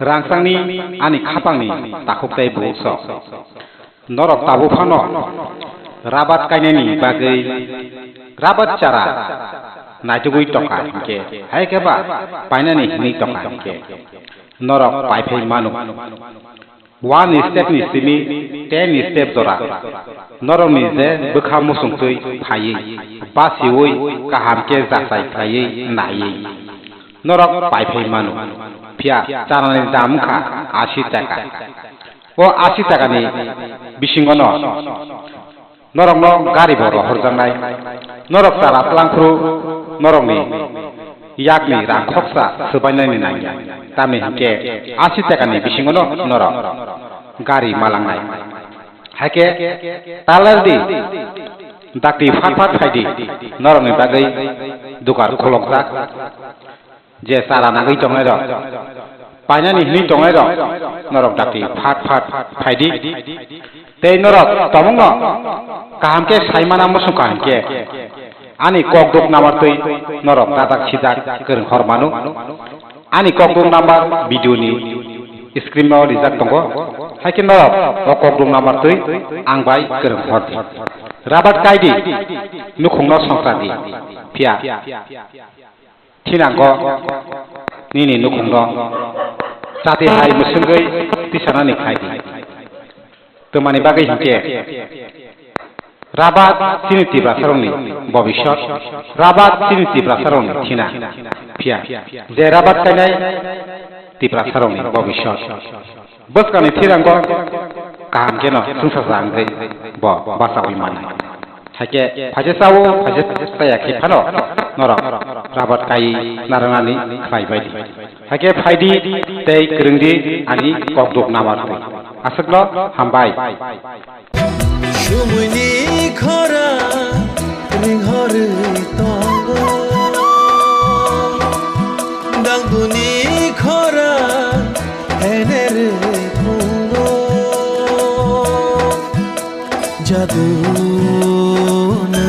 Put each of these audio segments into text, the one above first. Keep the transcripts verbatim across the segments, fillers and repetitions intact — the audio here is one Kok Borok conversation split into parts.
Rangchakni ani khapangni takhuk tei bukhuk sok. Norok tabuk phano rabat kainani bagwi rabat chara naitugwi tongkha hinkhe, hai khe ba painani hinwi tongkha hinkhe, norok paiphai mano. One step ni simi ten step jora norokni je bwkha muchungtwi phaiwi, basiwi, kaham khe jachai khlaiwi naiwi norok paiphai mano. Phiya charani dam wngkha asi taka. O asi takani bisingono norokno gari bo rohorjaknai. Norok chara tlangphuru norokni yakni rang khoksa swbainani nangya. Tamni hinkhe asi takani bisingono norok gari malangnai. Haikhe talardi dakti phat phat phaidi, norokni bagwi dugar khulokjak. Je chara nagwi tongnai rok, painani hinwi tongnai rok, norok dakti phat phat phaidi. Tei norok tomungno kaham khe saimana muchungkha hinkhe, ani kokduk number twi norok dajak sijak kwrwng hor mano. Ani kokduk number video ni screen o rijak tongo. Haikhe norok o kokduk number twi ang bai kwrwng hor di. Rabat kaidi, nukhungno songkra di. Phiya thinango nini nukhungno chati hai mwswngwi tisanani khlai di. Twmani bagwi hinkhe rabat chini Tiprasarokni bobiswt, rabat chini Tiprasarokni thina. Phiya je rabat kainai Tiprasarokni bobiswt. Bwskangni thirango kaham kheno chwngsacha wngwi bo bachaui mannai. Haikhe phaisa chao, phaisa chaya khe phano norok rabat kai narwknani khlai bai di. Haikhe phaidi tei kwrwngdi ani kokduk number twi. Aswkno hambai. Sumui ni khora ringhorwi tongo, dangduni khora henerwi phungo. Jadu no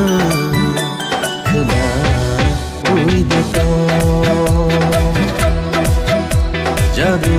khwna ui de to, jadu